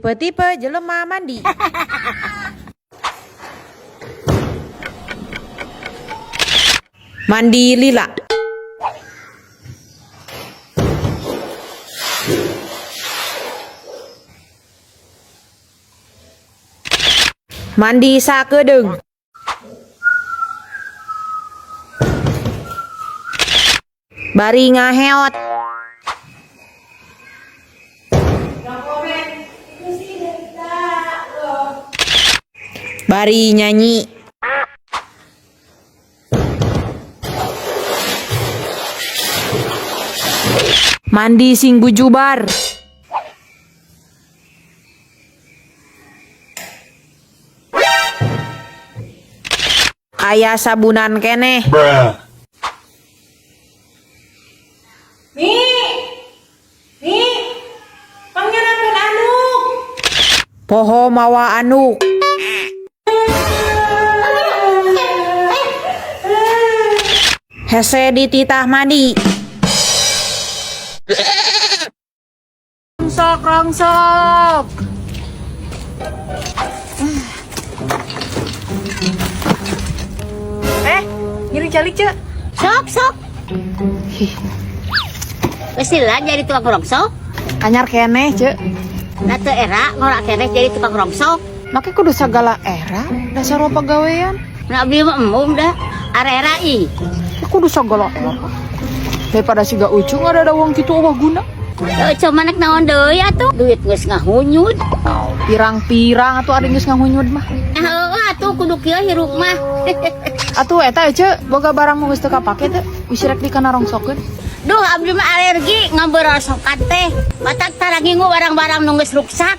Tipe-tipe jelema mandi. Mandi lila. Mandi sakedeung. Bari ngaheot. Bari nyanyi. Mandi sing bujubar. Aya sabunan keneh. Bruh. Mi, Mi, pangnyandakeun anduk. Poho mawa anduk. Hese dititah mandi. Rongsok, rongsok. Ngiring calik, Cek. Sok, sok. Geus lila jadi tukang rongsok. Anyar keneh, Cek. Nah, teu era ngora keneh jadi tukang rongsok. Make kudu sagala era dasar pagawean. Nah, abdi mah embung dah. Arera ih. Kudu sagala era. Daripada siga ucung ada ada uang kitu euweuh guna. Coba nek naon deui atuh? Duit geus ngahunyud. Pirang-pirang atuh ari geus ngahunyud mah. Nah, heueuh atuh kudu kieu hirup mah. Atuh eta Ceu, boga barang nu geus teu kapake teu, bisi rek dikana rongsokeun. Duh, abdi mah alergi ngambeul rongsokan teh. Matak tara ngingu barang-barang nu geus ruksak.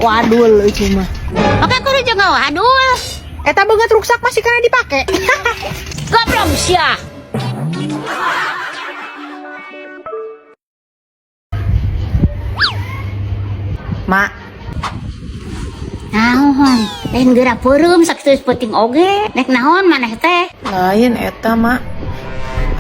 Wadul euy mah. Maka kudu jeung wadul. Eta beungeut ruksak masih kana dipake. Goblok sia. Mak, Naon? Lain geura peureum sakitu penting oge. Nek naon maneh teh? Lain eta, Mak.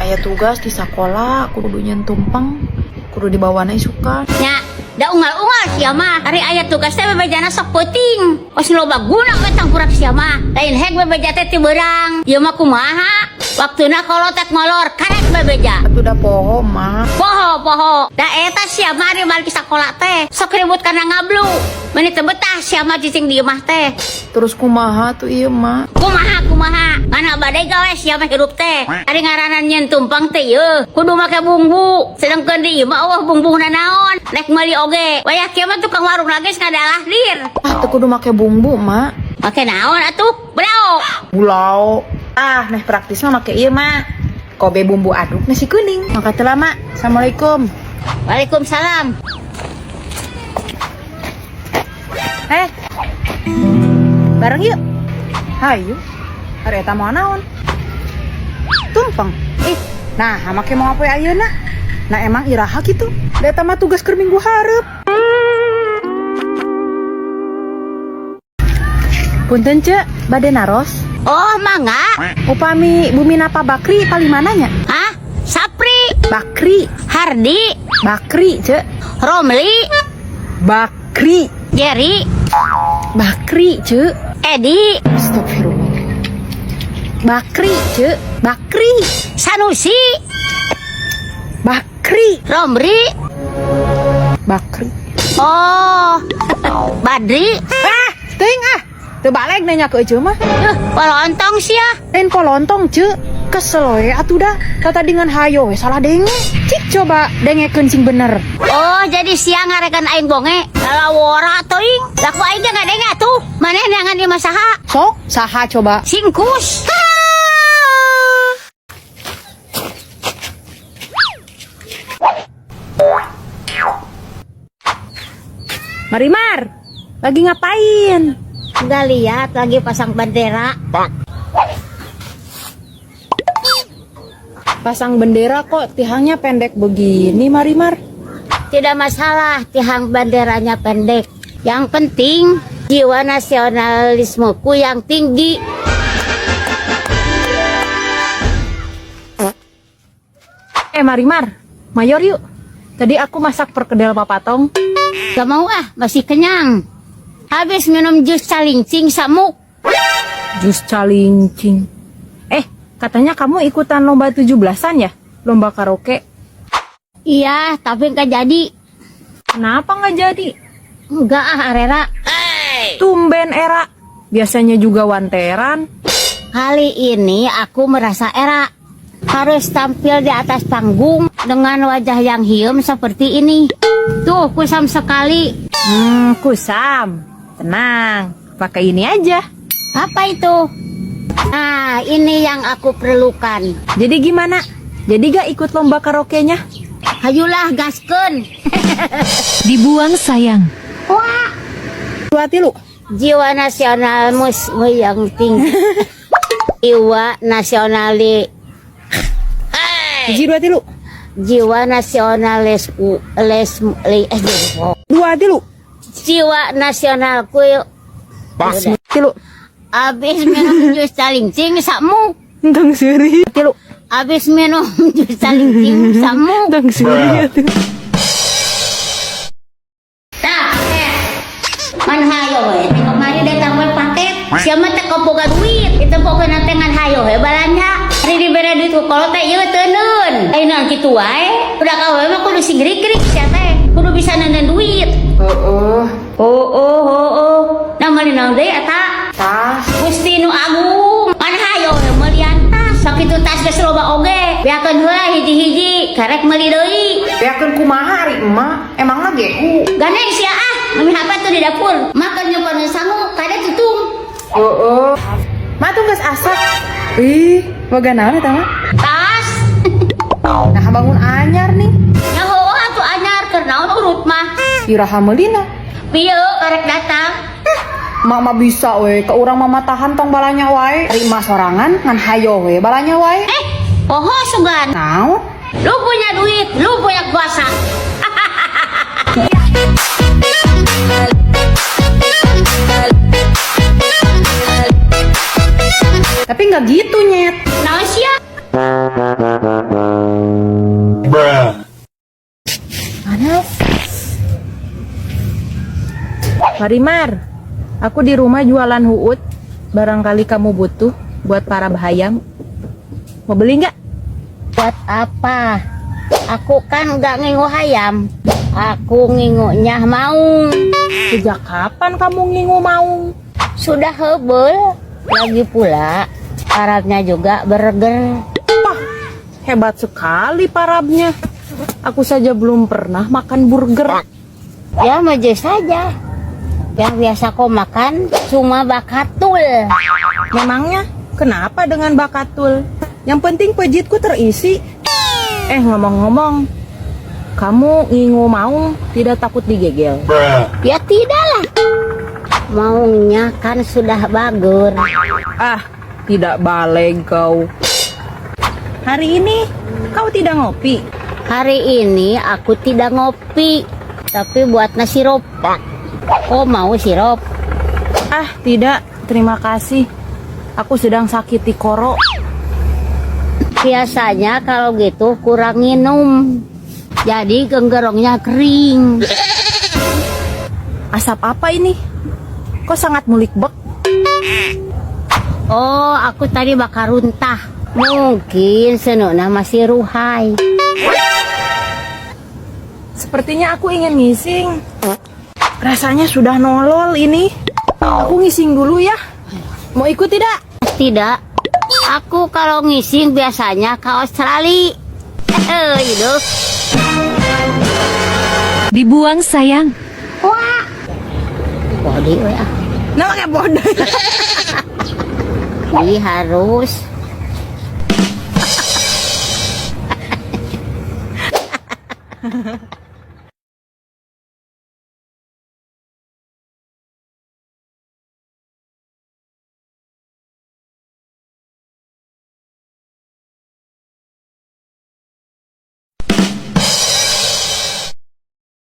Aya tugas di sakola kudu nyen tumpeng, kudu dibawana isukan. Nya, da unggal-unggal sia mah. Ari aya tugas teh bebejana sok peuting. Os loba guna we tangkurak sia mah. Lain hek bebeja teh ti beurang. Ieu mah kumaha? Waktuna kolotek molor, karek bebeja. Atuh da poho, Mak. Poho, poho. Da eta sia mah ari balik sakola teh. Sok ribut kana ngablu. Meuni teu betah sia mah cicing di imah teh. Terus kumaha tuh ieu, Mak? Kumaha kumaha. Mana badai gawe sia mah hirup teh. Ari ngaranna nyen tumpang teh yeuh. Kudu make bumbu. Sedengkeun di imah eueuh bumbuna naon. Rek meuli oge. Wayah kieu mah tukang warung lagi ngadalah dir. Ah, teu kudu make bumbu, Mak. Make naon atuh? Belao. Bulao. Ah, meh praktis mah make ieu, Mak. Kobe bumbu aduk nasi kuning. Maka teu lama. Assalamualaikum. Waalaikumsalam. Bareng yuk. Hayu. Hari eta mau naon? Tumpeng. Ih, nah make mau apa ayeuna? Nah emang iraha gitu. Da eta mah tugas keur minggu hareup. Punten Ceu, bade naros. Oh, mangga. Upami bumi napa Bakri paling mananya? Hah? Sapri, Bakri, Hardi, Bakri, Ceu. Romli, Bakri, Jerry, Bakri, Ceu. Edi, Astagfirullah. Bakri, Ceu. Bakri, Sanusi, Bakri, Romri, Bakri. Oh, Badri. Ah, teuing ah. Teu balik nanya ke Ece mah. Polontong sia. Lain polontong, Ceu. Kesel we atuh dah. Kata dengan hayo we salah denge. Cik coba dengekeun sing bener. Oh, jadi siang ngarekan aing bonge. Lalawora teuing. Lah ku aing ge ngadenge atuh. Maneh neangan ieu mah saha? Sok, saha coba? Singkus. Marimar, lagi ngapain? Enggak lihat lagi pasang bendera. Pasang bendera kok tihangnya pendek begini, Marimar? Tidak masalah tihang benderanya pendek. Yang penting jiwa nasionalismeku yang tinggi. Marimar, mayor yuk. Tadi aku masak perkedel papatong. Gak mau ah, masih kenyang. Habis minum jus calincing samuk. Jus calincing. Eh, katanya kamu ikutan lomba 17-an ya? Lomba karaoke. Iya, tapi nggak jadi. Kenapa nggak jadi? Enggak ah, arera. Tumben era. Biasanya juga wanteran. Kali ini aku merasa era. Harus tampil di atas panggung dengan wajah yang hiem seperti ini. Tuh, kusam sekali. Kusam. Tenang, pakai ini aja. Apa itu? Nah, ini yang aku perlukan. Jadi gimana? Jadi gak ikut lomba karaoke-nya? Hayulah gaskeun. Dibuang sayang. Wah, Dua tilu. jiwa nasionalisme yang tinggi. Jiwa nasionali, Hiji dua tilu. jiwa nasionalisku les li, eh, Dua tilu. jiwa nasionalku yuk. Tilu. Abis minum jus calincing samu. Entang seri. Tilu. Abis minum jus calincing samu. Entang seri. Tah, paket. Man hayo we, teh kemari datang we paket. Siapa teh boga duit, itu pokoknya teh ngan hayo we balanja. Hari dibere duit ku kolot teh ieu teu neun. Ayeuna kitu wae. Udah kawe mah kudu sing grik-grik sia teh. Kudu bisa neundeun duit. Oh, Oh. Nah meuli naon deui eta? tas. Gusti nu agung. Man hayo we meulian tas. Sakitu tas geus loba oge. Beakeun heula hiji-hiji, karek meuli deui. Beakeun kumaha ari emak? Emangna gehu? Gandeng sia ah, mami apa tuh di dapur. Makan nyumpah sangu, kada tutung. Oh. Ma tuh geus asak. Ih, boga naon eta mah? Tas. Nah, bangun anyar nih. Ya heueuh atuh anyar keur naon urut mah. Iraha meulina. Pieu karek datang. Mama bisa we, ke urang mama tahan tong balanya wae. Ari emak sorangan ngan hayo we balanya wae. Eh, poho sugan. Naon? Lu punya duit, lu punya kuasa. Tapi nggak gitu, Nyet. Naon sia? Bruh. Panas. Marimar, aku di rumah jualan huut. Barangkali kamu butuh buat para bahayam. Mau beli nggak? Buat apa? Aku kan nggak ngingu hayam. Aku ngingunya maung. Sejak kapan kamu ngingu maung? Sudah hebel. Lagi pula, Arabnya juga burger. Wah, hebat sekali parabnya. Aku saja belum pernah makan burger. Ya maju saja. Yang biasa kau makan cuma bakatul. Memangnya kenapa dengan bakatul? Yang penting pejitku terisi. Eh, ngomong-ngomong, kamu ngingu maung tidak takut digegel? Bruh. Ya tidaklah. Maungnya kan sudah bagur. Ah, tidak baleg kau. Hari ini kau tidak ngopi. Hari ini aku tidak ngopi, tapi buatnya sirup. Kau mau sirup? Ah, tidak. Terima kasih. Aku sedang sakit tikoro. Biasanya kalau gitu kurang minum. Jadi genggerongnya kering. Asap apa ini? Kok sangat mulikbek? Oh, aku tadi bakar runtah. Mungkin senuna masih ruhai. Sepertinya aku ingin ngising. Rasanya sudah nolol ini. Aku ngising dulu ya. Mau ikut tidak? Tidak. Aku kalau ngising biasanya ke Australia. Eh, itu. Dibuang sayang. Wah. Body we ah. Nah, pakai bodoh. Jadi harus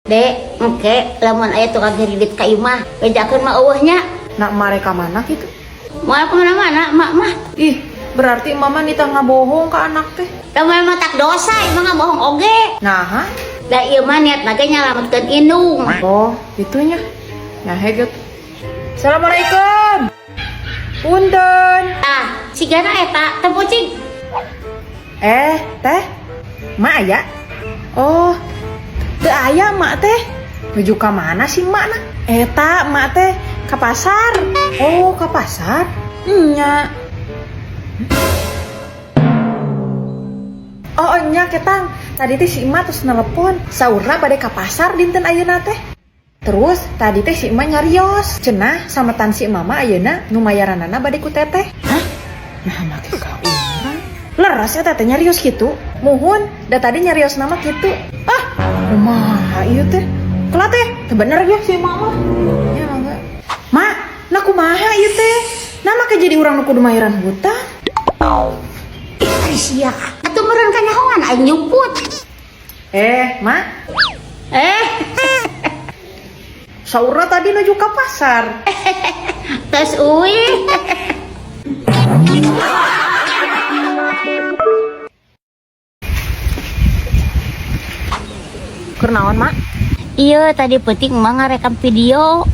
Dek, engke lamun aya tukang kredit ka imah, bejakeun mah eueuh nya. Nak mereka mana gitu? Moal kemana-mana, mak mah. Ih, berarti mama nitah ngabohong ke anak teh. Lamun mah tak dosa, emang ngabohong oge. Nah, ha? Da ieu mah niatna ge nyalametkeun indung. Oh, itunya. Ya heget. Assalamualaikum. Punten. Ah, sigana eta tempo cing. Eh, teh. Mak aya? Oh, teu aya mak teh. Nuju ka mana sih mak na? Eta mak teh ka pasar. Oh, ka pasar? Nya. Oh, nya ketang. Tadi teh si emak terus nelepon. Saurna bade ka pasar dinten ayeuna teh. Terus tadi teh si emak nyarios. Cenah sametan si mama ayeuna nu mayaranana bade ku teteh. Hah? Nah, make ka urang. Leres ya teteh nyarios gitu. Muhun, da tadi nyarios nama gitu. Ah, kumaha ieu teh? Kela teh, teu bener ya si emak mah. Ya mangga. Mak, nah kumaha ieu teh? Nah make jadi urang nu kudu mayaran hutang. Ih, ari sia. Atuh meureun kanyahoan aing nyumput. Eh, Mak, Eh, saurna tadi nuju ka pasar. Tos uih. Keur naon, Mak? Iya, tadi peuting mah ngarekam video.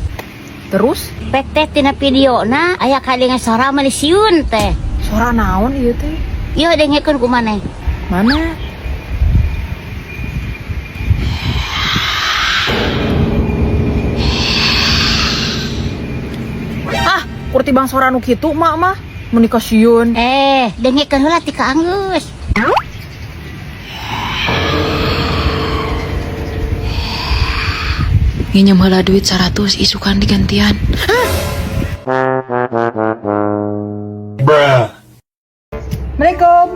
Terus Pek teh tina videona aya kadengan sora mani siun teh. Suara naon ieu teh? Ieu dengekeun ku maneh. Mana? Ah, kurti bang sora nu kitu mak mah. Meuni kasieun. Eh, dengekeun heula ti ka anggeus. Nginjem heula duit 100 isukan digantian. Bruh. Assalamualaikum.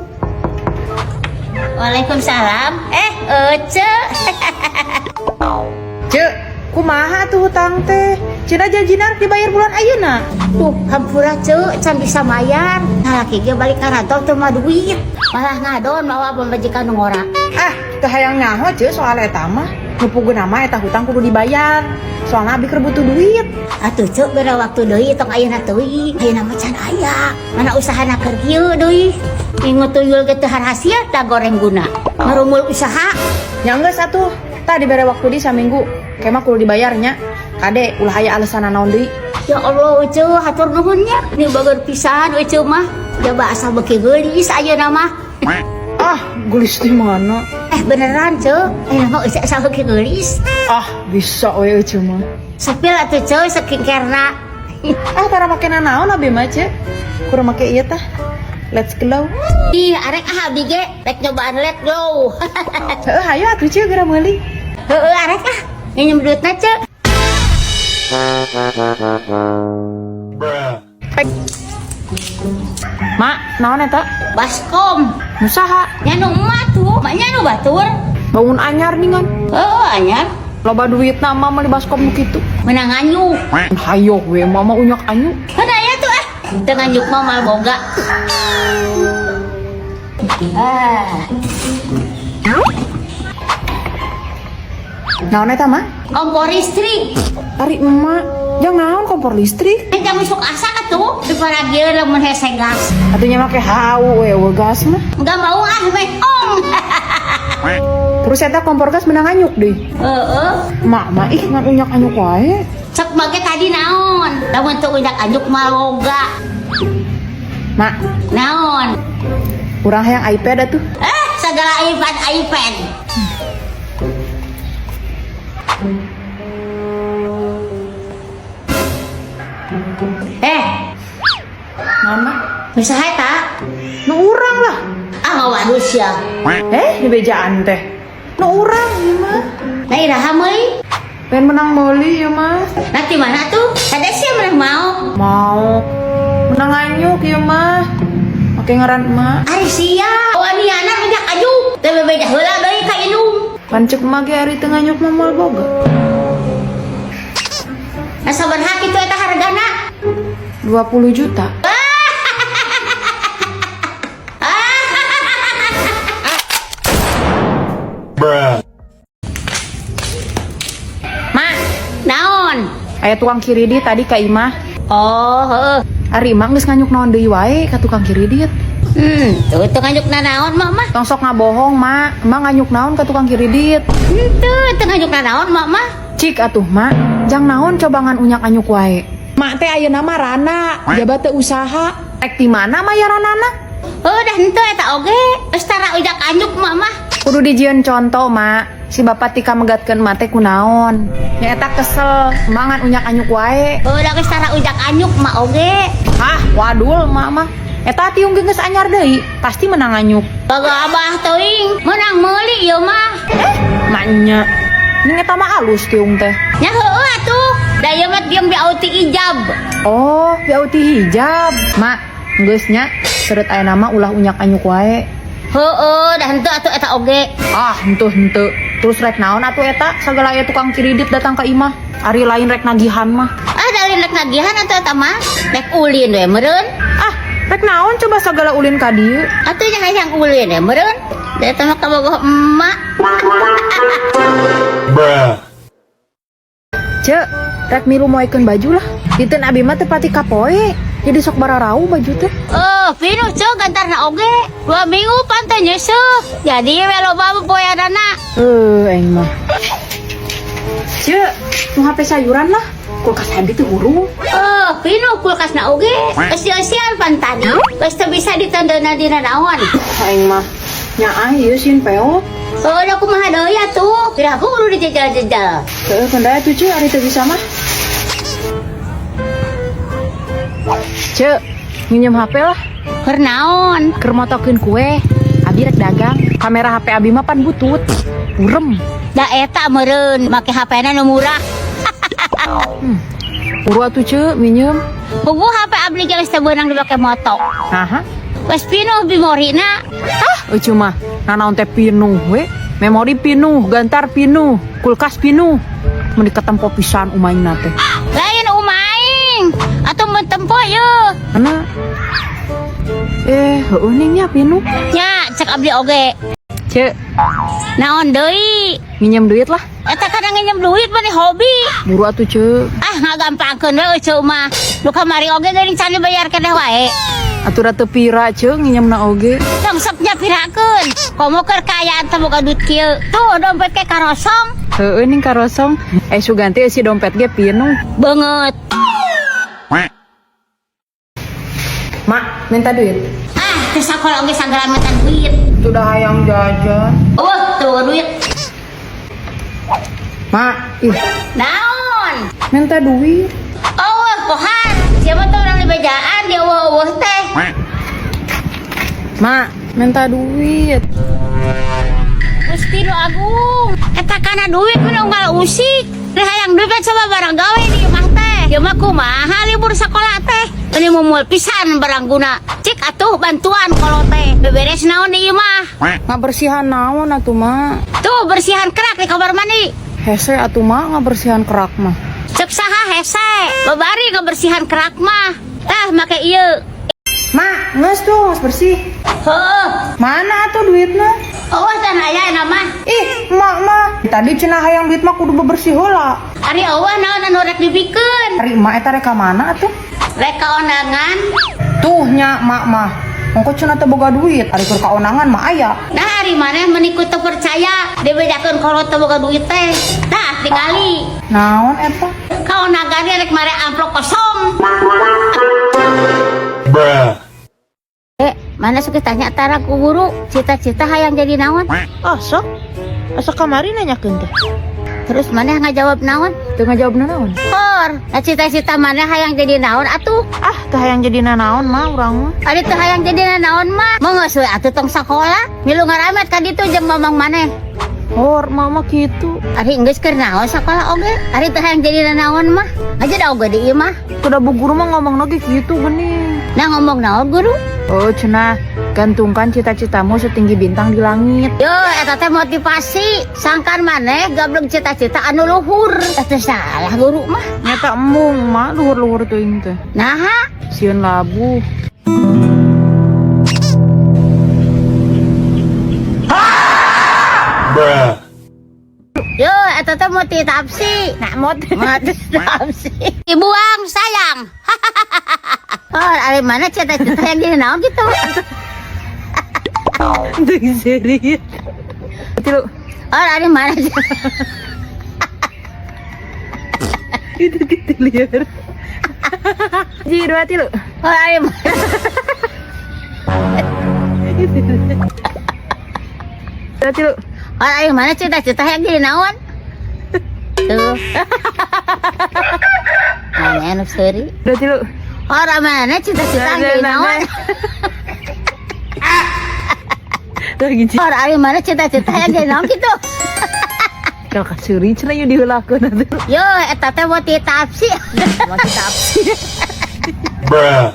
Waalaikumsalam. Eh, Ece. Cek, kumaha tuh hutang teh? Cenah janjinar dibayar bulan ayeuna. Duh, hampura ceu, can bisa mayar. Nah, laki ge balik ka kantor teu mah duit. Malah ngadon mawa pamajikan nu ngora. Ah, teu hayang nyaho ceu soal eta mah. Nu puguh nama eta hutang kudu dibayar. Soalna abi keur butuh duit. Atuh ceu bera waktu deui tong ayeuna teuing. Ayeuna mah can aya. Mana usahana keur kieu deui. Ingu tuyul ge teu harhasia da goreng guna. Marumul usaha. Ya geus atuh. Tah dibere waktu di saminggu. Kemah kudu dibayarnya. Kade ulah aya alasan naon deui. Ya Allah, Ucu, hatur nuhun nya. Ini bager pisan Ucu mah. Coba asa beuki geulis ayeuna mah. Ah, geulis di mana? Eh beneran, Cu. Ayeuna mah Ucu asa beuki geulis. Ah, bisa we Ucu mah. Sepil atuh Cu skincare-na. Ah, tara make nanaon abi mah, Ceu. Kurang make ieu tah. Let's glow. Ih, arek ah abi ge rek nyobaan let glow. Heeh, hayu atuh Ceu geura meuli. Heeh, arek ah. Nginjem duitna, Cu. Bruh. Mak, naon eta? Baskom. Nu saha? Nya nu emak tuh, maknya nu batur. Bangun anyar ningan. Heeh, anyar. Loba duitna emak meuli baskom nu kitu. Menang anyuk. Hayo we mama unyak anyu. Kan aya tuh ah. Teu nganyuk mah mal boga. Ah, Naon eta, Mak? Kompor listrik. Ari emak, jang naon kompor listrik? Jang isuk asak atuh, diparagieu lamun hese gas. Atunya make hau we we gas mah. Enggak mau ah, meh ong. Terus eta kompor gas menang anyuk deh. Heeh. Mak mah ih ngan unyak anyuk wae. Cek mage tadi naon? Lamun teu unyak anyuk mah loga. Mak, Naon? urang hayang iPad atuh. Eh, segala iPad iPad. Eh, Naon mah? bisa eta? Nu urang lah. Ah, ngawaduh sia. Eh, di bejaan teh. Nu urang ieu mah. Nah, iraha meuli? Pengen menang meuli ieu mah. Nah, di mana tuh? Ada sih menang mau. Mau menang anyuk ieu mah. Make ngaran emak. Ari sia, waniana minyak aju. Teu bebeja heula deui ka indung. Pan ceuk emak ge ari teu nganyuk mah moal boga. Nah, sabaraha kitu eta hargana? 20 juta. Bruh. Mak, Naon? aya tukang kiridit tadi ka imah. Oh, heeh. Ari emak geus nganyuk naon deui wae ka tukang kiridit. Tuh teu nganyuk nanaon mak mah. Tong sok ngabohong, Mak. Emak nganyuk naon ka tukang kiridit? Henteu, teu nganyuk nanaon mak mah. Cik atuh, Mak. Jang naon coba ngan unyak-anyuk wae. Mak teh ayeuna mah rana, jaba teu usaha. Rek ti mana mayaranana? Oh, dah henteu eta oge. Geus tara ujak anyuk mak mah. Kudu dijieun contoh, Mak. Si bapak tika megatkeun emak teh kunaon. Nya eta kesel, emak ngan unyak-anyuk wae. Oh, dah geus tara ujak anyuk mak oge. Hah, wadul mak mah. Eta tiung ge geus anyar deui, pasti menang anyuk. Boga abah teuing, meunang meuli ieu mah. Maknya. Ning eta mah alus tiung teh. Nya heueuh atuh. Da ieu mah tiung biauti ijab. Oh, biauti hijab. Mak, geus nya seureut aya nama ulah unyak-anyuk wae. Heueuh, dah henteu atuh eta oge. Ah, henteu henteu. Terus rek naon atuh eta sagala aya tukang kiridit datang ka imah. Ari lain rek nagihan mah. Ah, da lain rek nagihan atuh eta mah. Rek ulin we meureun. Ah, rek naon coba sagala ulin ka dieu? Atuh nya hayang ulin we meureun. Da eta mah kabogoh emak. Bruh. Cek, rek milu moekeun baju lah. Diteun abi mah teu pati kapoe. Jadi sok bararau baju teh. Oh, pinuh ceu gantarna oge. 2 minggu pan teh nyeuseuk. Jadi we loba poeanana. Aing mah. Cek, nu HP sayuran lah. Kulkas abi teh hurung. Oh, pinuh kulkasna oge. Geus eusian pan tadi. Geus teu bisa ditondonan dina naon. Aing mah. Nyaah ieu sieun peot. Oh, da kumaha deui atuh? Kira aku kudu dijejal-jejal. Heeh, kendaya tuh Cek, ari teu bisa mah. Cek, minjem HP lah. Keur naon? Keur motokeun kue. Abi rek dagang. Kamera HP abi mah pan butut. Urem. Da eta meureun make HP-na nu murah. Buru atuh Cek, minjem. Puguh HP abdi ge geus teu beunang dipake moto. Naha? Geus pinuh memorina. Ah, eueuh mah. Nanaon teh pinuh we. Memori pinuh, gantar pinuh, kulkas pinuh. Mun diketempo pisan umaingna teh. Lain umaing. Atuh mun tempo yeuh. Mana? Heueuh ning nya pinuh. Nya cek abdi oge. Cek, Naon deui? minjem duit lah. Eta kadang nginjem duit mah hobi. Buru atuh Cek. Ah, ngagampangkeun we eueuh mah. Nu kamari oge geuning can dibayar keneh wae. Atuh da teu pira Cek nginjemna oge. Tong sok nyapirakeun. Komo keur kaayaan teh boga duit kieu. Tuh dompet ke karosong. Heueuh ning karosong. Suganti si dompet ge pinuh. Beungeut. Mak, minta duit. Ah, teu sakola oge sagala minta duit. Sudah hayang jajan. Eueuh, tuh duit. Mak, ih, Naon? minta duit. Eueuh, kohar. Siapa tuh orang dibejaan dia eueuh-eueuh teh. Mak, minta duit. Gusti nu agung. Eta kana duit mah unggal usik. Teh hayang duit kan coba barang gawe di imah teh. Ieu mah kumaha libur sekolah teh. Ini mumul pisan barang guna. Cik atuh bantuan kalau teh. Beberes naon di imah. Ngabersihan naon atuh, Mak? Tuh bersihan kerak di kamar mandi. Hese atuh, Mak, ngabersihan kerak mah. Cek saha hese. Babari ngabersihan kerak mah. Tah make ieu. Mak, geus tuh, geus bersih. Heuh. Mana atuh duitna? Oh, can aya na mah. Ih, mak mah. Tadi cenah hayang duit mah kudu bebersih heula. Ari eueuh naon anu rek dibikeun? Ari emak eta rek ka mana atuh? Rek ka ondangan. Tuh nya mak mah. Ongko cenah teu boga duit, ari keur ka ondangan mah aya. Nah, ari maneh meniku teu percaya dibejakeun kolot teu boga duit teh. Tah tingali. Naon eta? Ka ondangan ge rek mare amplop kosong. Bruh. Mana suka tanya tara ku guru, cita-cita hayang jadi naon? Oh, sok. Asa kamari nanyakeun teh. Terus maneh ngajawab naon? Teu ngajawab naon? Hor, nah cita-cita maneh hayang jadi naon atuh? Ah, teu hayang jadi nanaon mah urang mah. Ari teu hayang jadi naon mah. Mau geus we atuh tong sakola, milu ngaramet ka ditu jeung mamang maneh. Hor, mama kitu. Ari geus keur naon sakola oge? Ari teu hayang jadi naon mah. Aja da oge di ieu mah. Kuda bu guru mah ngomong lagi kitu geuning. Nah ngomong naon guru? Oh, cenah gantungkan cita-citamu setinggi bintang di langit. Yo, eta teh motivasi. Sangkan maneh gableng cita-cita anu luhur. Eta salah guru mah. Nyata embung mah luhur-luhur teuing teh. Naha? Sieun labuh. Bruh. Yo, eta teh motivasi. Nah, mot. Motivasi. Dibuang sayang. Oh, ari mana cita-cita yang jadi naon gitu? Teu seuri. Tilu. Oh, ari mana sih? Itu gitu liar. Ji, dua, tilu. Oh, ari mana? Dua, tilu. Oh, ari mana cita-cita yang jadi naon? Tuh. Mana anu seuri? Dua, tilu. Orang mana cita-cita yang jadi naon? Tuh gitu. Orang ari mana cita-cita yang jadi naon gitu? Kalau kasuri cenah yeuh diheulakeun atuh. Yo, eta teh mau titapsi. Mau titapsi. Bruh.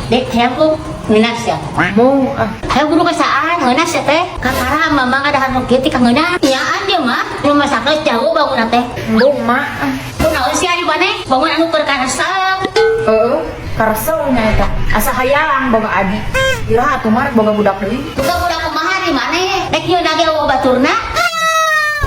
Dek, hayang ku ngeunah sia. Mau ah. Hayang kudu kasaan ngeunah sia teh. Kakara mamang ada nu kieu teh ka ngeunah. Nyaan dia mah, rumah sakit jauh bangun teh. Embung mak. Ah. Kunaon sih ari maneh? Bangun anu keur karesep. Heeh, karesep nya eta. Asa hayang boga adi. Iraha atuh mah rek boga budak deui. Buka budak kumaha ari maneh? Rek nyeun ge eueuh baturna.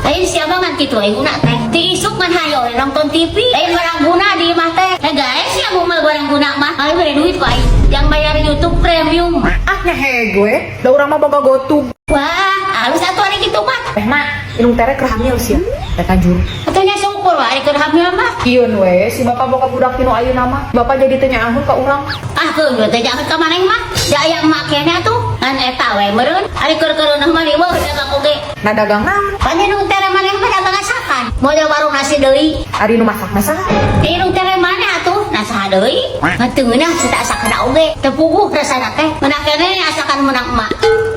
Lain siapa ngan kitu we guna teh. Ti isuk ngan hayo we nonton TV. Lain barang guna di imah teh. Eh guys, sia mau mah barang guna mah. Aing bere duit ku aing. Yang bayar YouTube Premium. Ah nya heg we, da urang mah boga GoTube. Wah, halus atuh ari kitu mah. Teh mak, indung tere keur hamil sia. Teh kajur. Atuh nya syukur wae ari keur hamil mah. Kieun we, si bapak boga budak tinu ayeuna mah. Bapak jadi teu nyaahun ka urang. Ah, keun teh jangan ka maneh mah. Da aya emak keneh atuh. Ngan eta we meureun. Ari keur keureuneuh mah riweuh dagang oge. Nah dagang naon? Pan indung tere maneh mah dagang asakan. Model warung nasi deui. Ari nu masak mah saha? Ti indung tere maneh atuh, nah saha deui? Ngan teu ngeunah cita asakan oge. Teu puguh rasana teh. Meunang keneh asakan meunang emak.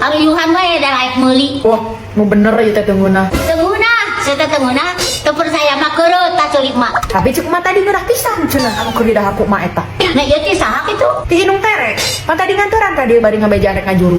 Aruyuhan wae da laek meuli. Wah, nu bener ieu teh teu ngeunah. Teu ngeunah, sia teh teu ngeunah. Teu percaya mah keureut tah ceurik mak. Tapi cek emak tadi ngeunah pisan cenah anu keur didahar ku emak eta. Nah ieu teh saha kitu? Ti indung tere. Pan tadi nganteran ka dieu bari ngabejaan rek ngajuru.